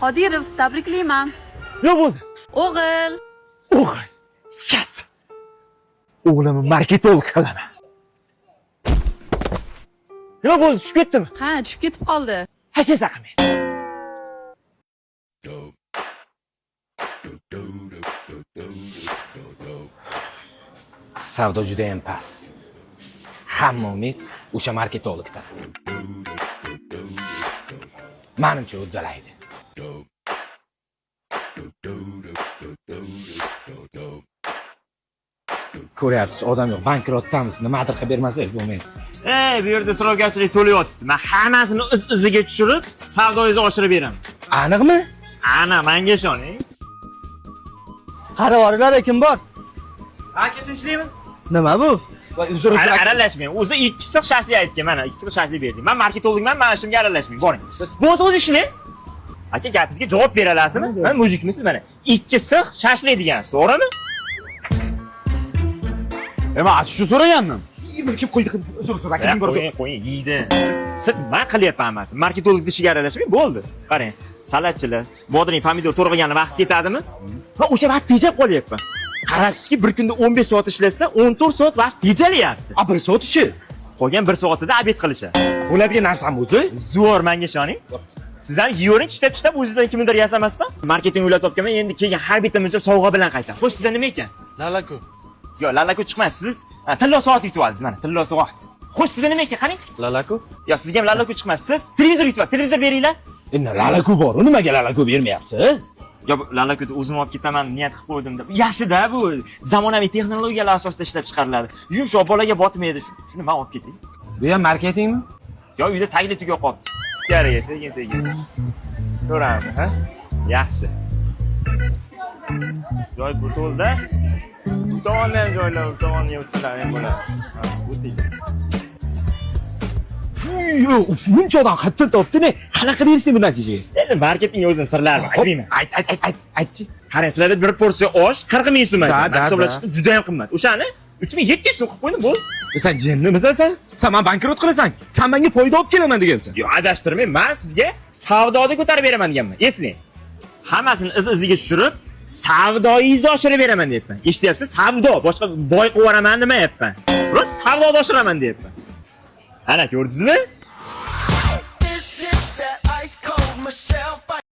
Qodirov, tabriklayman. Nima bo'ldi? O'g'il. O'g'il. Yes. O'g'limni marketolog qilaman. Nima bo'ldi? Tushib ketdimi? Ha, tushib ketib qoldi. Hech narsa qilmang. Savdo juda ham past. Hamma umid o'sha marketologda. Manimcha uddalaydi. Ko'ryapsiz, odam yo'q, bankrotdamiz. Nimadir qilib bermasangiz bo'lmaydi. Ey, bu yerda isrofgarchilik to'lib yotibdi. Men hammasini iz iziga tushirib, savdoyingizni oshirib beraman. Aniqmi? Ana, menga ishoning. Qara boringlar, kim bor? Aka, tinchlikmi? Nima bu? Uzr, Aralashmang. O'zi ikki siq shashlik aytgan, mana ikki siq shashlik berdik. Men marketologman, men ishimga aralashmang. Boring. Siz bo'lsa o'zi ishlang. Aka, gapingizga javob bera olasizmi? Ha, mujikmisiz mana? Ikki siq shashlik degansiz, to'g'rimi? E men shu so'ragandim. Kim qo'ydi? Uzr, uzr, aka, Qo'ying, qo'ying, yeydi. Siz nima qilyapman hammasi? Marketologni ishiga aralashmang, bo'ldi. Qarang, salatchilar, bodring, pomidor to'g'ragani vaqt ketadimi? Va o'sha vaqt tejab qolyapman. Qarabsizki, bir kunda 15 soat ishlasa, 14 soat vaqt tejalyapti. A, bir soat ishi. Qolgan 1 soatida obed qilishadi. Bo'ladigan narsam o'zi. Zo'r, menga ishoning. Siz ham yeyvering, tishlab tishlab o'zingizdan kimnidir yasamasdan. Marketing o'ylab topganman, endi kelgan har bitta mijja sovg'a bilan qaytadi. Xo'sh, sizda nima ekan? Lalaku. Yo, lalaku chiqmas, siz ha, tillo soat yutib oldingiz mana, tillo soat. Xo'sh, sizda nima ekan? Qarang. Lalaku? Yo, sizga ham lalaku chiqmas. Siz televizor yutib oldingiz. Televizor beringlar. Endi lalaku bor, nimaga lalaku bermayapsiz? Yo, bu lalakuni o'zim olib ketaman, niyat qilib qo'ydim deb. Yaxshi-da bu zamonaviy texnologiyalar asosida ishlab chiqariladi. Yumshoq bolaga botmaydi. Shuni men olib ketay. Bu ham marketingmi? Yo, uyda tagli tugab qolibdi. Kerak, sekin sekin. Ko'ramiz, ha? Yaxshi. Joy bu to'lda. Bu tomonda ham joylar, bu tomonda ham o'tsalar ham bo'ladi. Ha, o'ting. Muncha odam qayerdan topdi ne? Qanaqa berishding bu natijaga? Endi marketing o'zini sirlari bor, aytmayman. Ayt, ayt, ayt, ayt, aytchi. Qarang, sizlarda bir porsiya osh 40 ming so'm Da, ekan. da, Hisoblab da. chiqdim, juda ham qimmat. O'shani 3700 so'm qilib qo'ydim, bo'ldi. Sen jinnimisan sen? Sen meni bankrot qilasan. Sen menga foyda olib kelaman degansan. Yo, adashtirmang, men sizga savdoda ko'tarib beraman deganman. Eslang. Hammasini iz iziga tushirib, savdoyingizni oshirib beraman deyapman. Eshityapsiz? Savdo, boshqa boy qilib yuboraman demayapman. Rost savdoda oshiraman deyapman. Ana ko'rdingizmi?